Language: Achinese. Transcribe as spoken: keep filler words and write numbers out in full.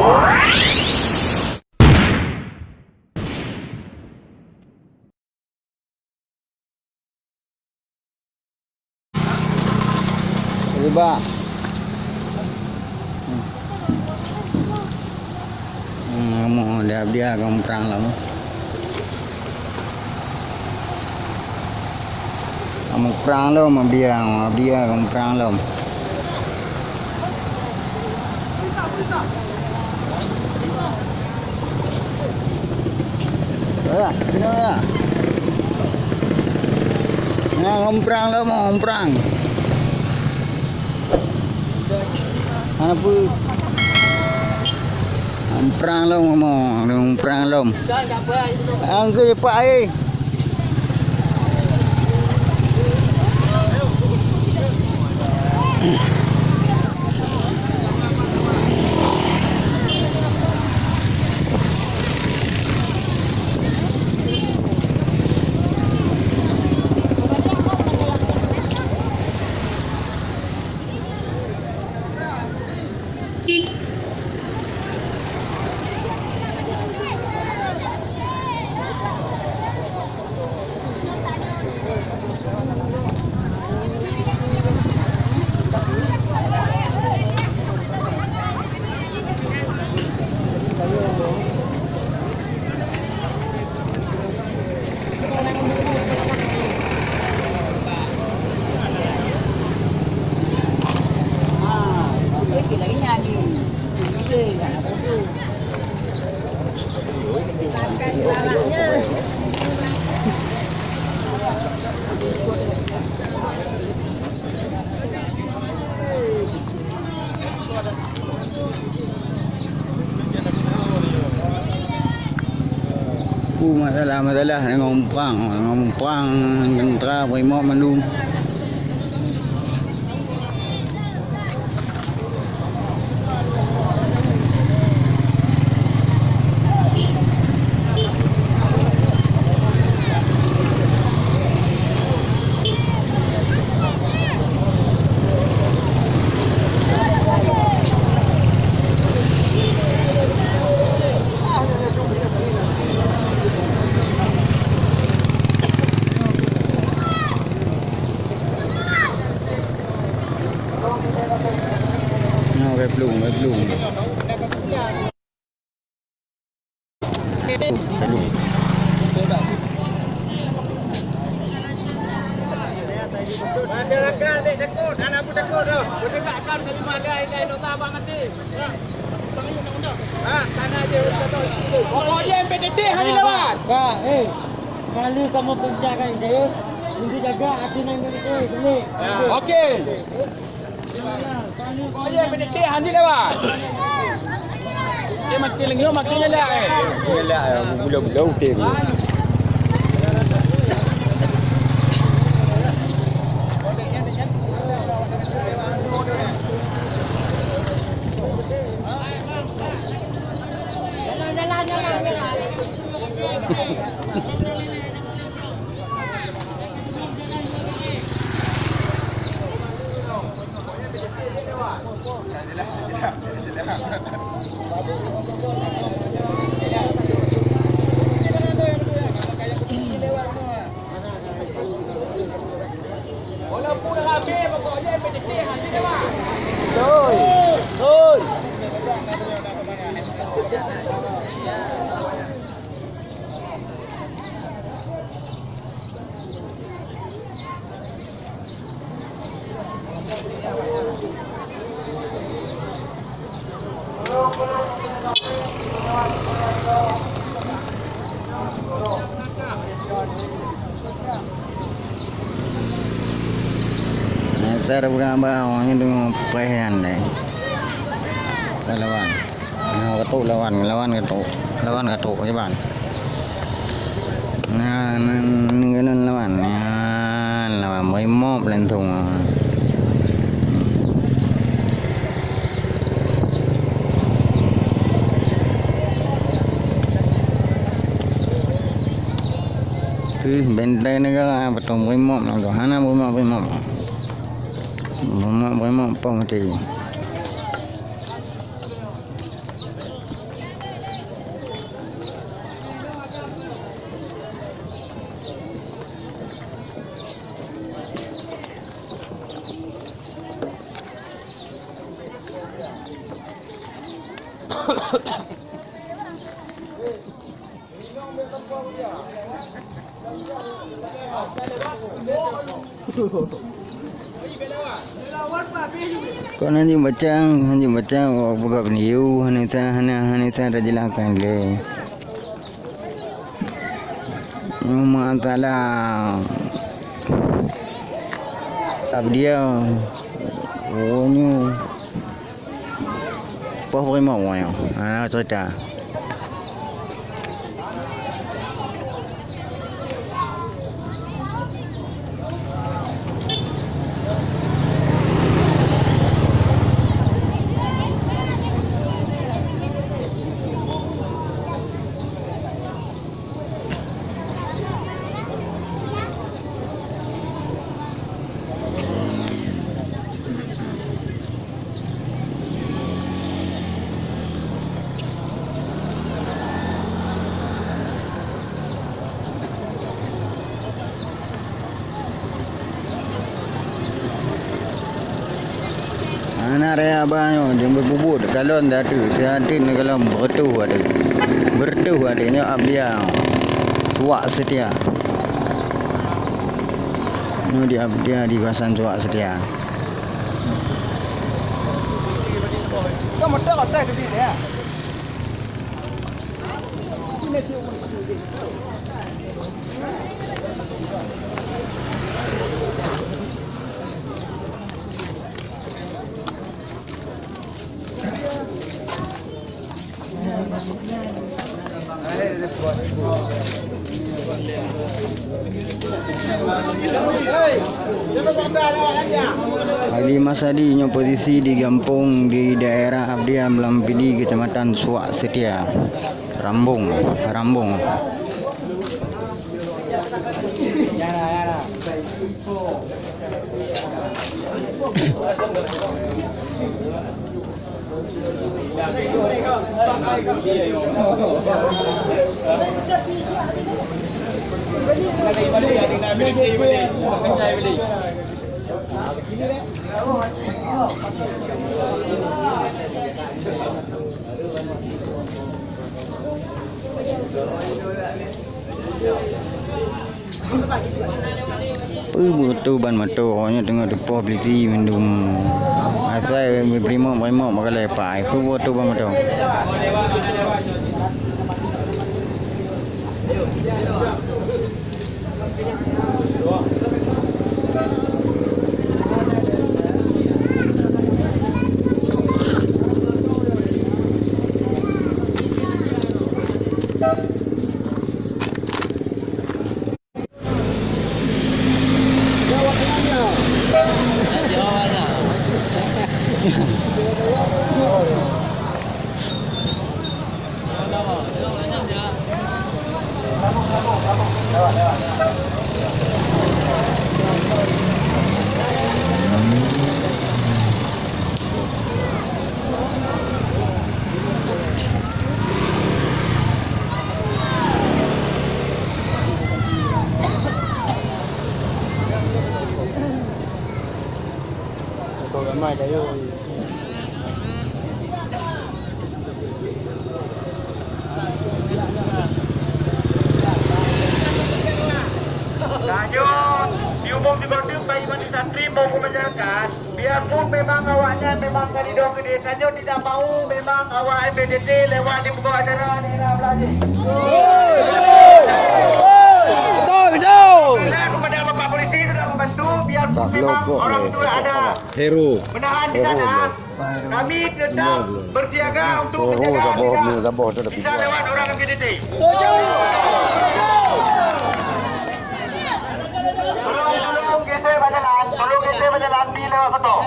Riba. Hmm. Hmm, kamoe dia, dia kamoe prang lom. Kamoe prang lom, dia, dia kamoe prang lom. Ya, kena ya. Nah, ngomprang lah, ngomprang. Hana peue. Ngomprang lom, ngomong, ngomprang lom. Angke cepat ai. Peue masalah-masalah deungon muprang, deungon muprang, tentara, brimop mandum. Nyoe ka plueng, ka plueng. Masyarakat dek takot, hana peutakot dah. Beutegakkan kalimah la ilaha illallah bak maté. Ha, sana je. Pokok dia M P T T hana lawan. Ka, eh. Kalau kamu kerja kat dia, untuk jaga hati M P T T, boleh. Okey. Ayo, M P T T hana lewat. Dia makin lengah, makin nyelak, eh. Nyelak, eh. Gula-gula utem. Jalan, jalan, jalan, jalan. Walaupun ramai, pokoknya P T T hati dah. Betul. Betul. Meter bukan abang, awaknyan deungoe preh nyan deh. Lawan. Nah, katuk lawan, lawan katuk. Lawan katuk, cuba. Nah, nan, nan, nan lawan. Nyan, lawan. Brimop langsung. Teuh benteng negara, beutôi brimop langsung. Hana brimop, brimop. Brimop, brimop, poh mati. Kon hanjeuet bacang, hanjeuet bacang, awak peugah beuneuyue, hana sa, hana, hana sa tajelaskan lé. Masalah Abdia, oh, nyoe. Poh Brimob nyoe. Hana cerita. Hana raya bah nyoe, jeuet beubuet kalon datu, siatin kalon beureutoh atu. Beureutoh atu nyoe Abdia. Suak Seutia. Nyoe di Abdia di kawasan Suak Seutia. Ali Masadi nyoe posisi di gampông di daerah Abdia Meulam Pidi, Kecamatan Suak Seutia. Rambong, Rambong. Peue beutôi ban moto, awaknyan teungoh teupoh polisi mandum. Asai brimob-brimob bak galai pai, peue beutôi ban moto. Tanyoe diumum sigoe teuk bak iman santri maupun masyarakat, biarpun memang awaknyan memang ka didong keudeh, tanyoe tidak mau memang awak M P T T lewat di muka acara di Ira Belaji. Betul, betul. Kepada Bapak Polisi sudah membantu, biarpun memang orang tua ada Hero. Menahan di sana. Kami tetap bersiaga untuk menjaga kita. Kita lewat orang M P T T. Tolong, tolong geser bak jalan, tolong geser bak jalan bila kotor.